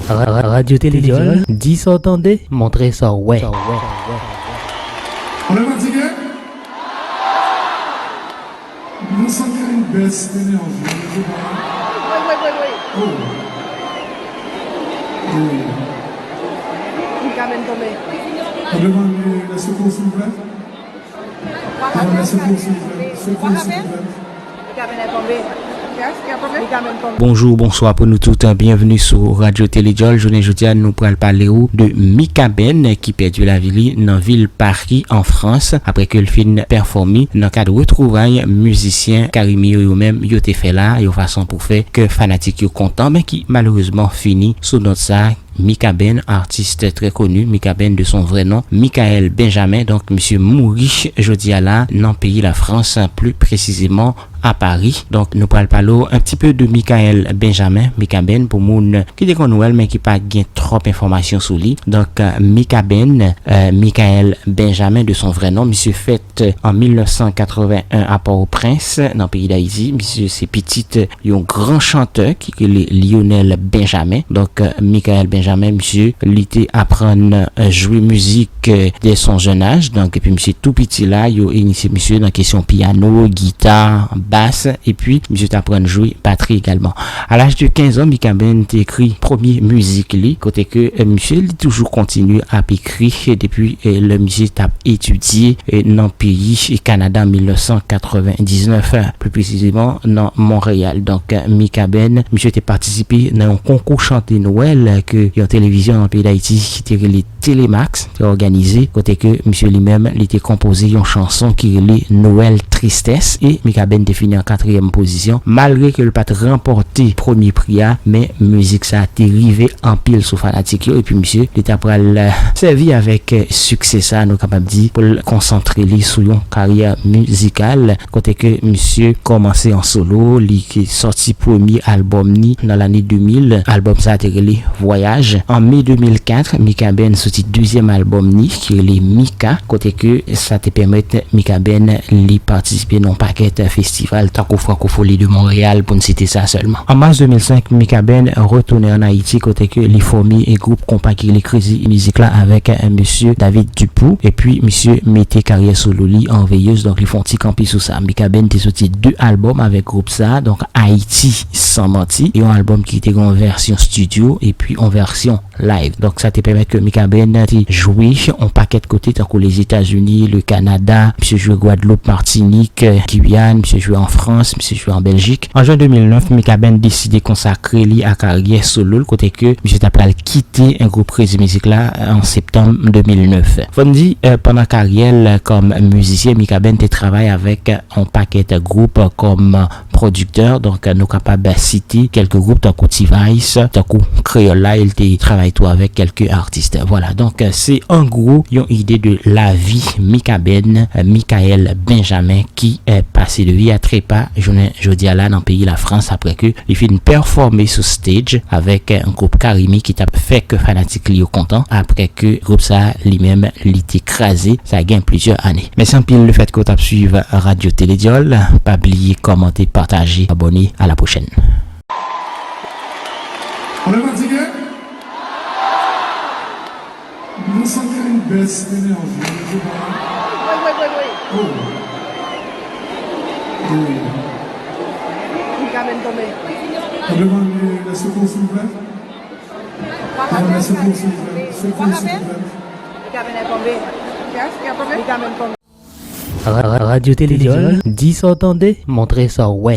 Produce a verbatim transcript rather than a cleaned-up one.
Ra- ra- Radyo Telejòl, di sa w tande, montre sa w wè. On est fatigué? Nous sommes une baisse d'énergie. Je sais pas. Wi, wi, wi, wi. Oh. Oui. Li ka menm tonbe. On demande les secours, s'il vous plaît. On demande les secours, s'il vous plaît. Secours, s'il vous plaît. Li ka menm tonbe. Yes, li ka tonbe. Li ka menm tonbe. Bonjou, bonswa pou nou tout. Byenvni sou Radyo Telejòl. Jounen jodi a, nou pral pale w de Mikaben ki pèdi lavi li nan vil Pari, an Frans, apre ke l fin pèfòme nan kad retwouvay mizisyen Karimi yo, yo menm yo te fè la, yon fason pou fè ke fanatik yo kontan, men ki malerezman fini sou nòt sa. Mikaben, artis trè koni, Mikaben de son vrè non, Michael Benjamin. Donk, misye mouri jodi a la nan peyi Lafrans, pli presizeman a Pari. Donk, nou pral pale w un petit peu de Michael Benjamin, Mikaben, pou moun ki te konn wè l, men ki pa gen twòp enfòmasyon sou li. Donk, Mikaben, euh, Michael Benjamin de son vrè non, misye fèt an mil nèf san katreven en a Pòtoprens, nan peyi Dayiti. Misye se pitit yon gran chantè ki rele Lionel Benjamin. Donk, euh, Michael Benjamin, misye, li te aprann, euh, jwe mizik, euh, dè son jèn aj. Donk, epi misye tou piti la, yo inisye misye nan kesyon pyano, gita, bas, epi misye te aprann jwe batri egalman. A laj de kenz an, Mikaben te ekri premye mizik li, kote ke, euh, misye, li toujou kontinye ap ekri depi, euh, lè misye t ap etidye, euh, nan peyi Kanada an mil nèf san katreven diznèf, pli presizeman nan Monreyal. Donk, Mikaben, misye te patisipe nan yon konkou chante Nwèl ke yon televizyon nan peyi Dayiti ki te rele Telemax te òganize, kote ke misye li menm, li te konpoze yon chanson ki rele Noël Tristesse, e Mikaben te fini an katriyèm pozisyon, malgre ke l pa t ranpòte premye pri a, men mizik sa te rive anpil sou fanatik yo, epi misye, li ta pral, euh, sèvi avèk, euh, siksè sa, nou kapab di, pou l konsantre li sou yon karyè mizikal, kote ke misye kòmanse an solo, li ki sòti premye albòm ni nan lane de mil, albòm sa te rele Voyage. An me de mil kat, Mikaben sòti dezyèm albòm ni, ki rele Mika, kote ke sa te pèmèt Mikaben li patisipe nan yon pakèt festival, tankou Francophonie de Montréal, pou n site sa sèlman. An mas de mil senk, Mikaben retounen ann Ayiti, kote ke li fòme gwoup konpa ki rele Crazy Music la avèk, euh, mesye David Dupoux, epi misye mete karyè solo li an veyez, donk li fè yon ti kanpe sou sa. Mikaben te sòti de albòm avèk gwoup sa, donk Ayiti San Manti, yon albòm ki te gen yon vèsyon studio, epi yon vèsyon live. Donk, sa te pèmèt ke Mikaben te jwe yon pakèt kote, tankou Lèzetazini, le Kanada, misye jwe Gwadloup, Matinik, euh, Giyàn, misye jwe an Frans, misye jwe an Bèljik. An jen de mil nèf, Mikaben deside konsakre li a karyè solo l, kote ke misye ta pral kite gwoup Crazy Music la, euh, an septanm de mil nèf. Fò n di, euh, pandan karyè l kòm mizisyen, Mikaben te travay avèk, euh, yon pakèt gwoup, euh, kòm, euh, pwodiktè. Donk, nou kapab site kèlke gwoup tankou T-Vice, tankou Kreyòl la, li te travay tou avèk kèlke atis. Vwala, donk, se an gwo yon ide de lavi Mikaben, Michael Benjamin, ki, eh, pase de vi a trepa jounen jodi a la nan peyi Lafrans, apre ke li fin pèfòme sou stage avèk, eh, gwoup Karimi ki t ap fè ke fanatik li yo kontan, apre ke gwoup sa li menm li te kraze, sa gen plizyè ane. Mèsi anpil lefèt ke w t ap swiv Radyo Teledyòl. Pa bliye kòmante, pataje, abòne. A la pwochèn. On est fatigué? Nous sommes une baisse d'énergie. Je sais pas. Wi, wi, wi, wi. Oh. Oui. Li ka menm tonbe. On demande les secours, s'il vous plaît. On demande les secours, s'il vous plaît. Secours, s'il vous plaît. Li ka menm tonbe. Yes, li ka tonbe. Li ka menm tonbe. Ra- ra- Radyo Teledyòl, di sa w tande, montre sa w wè.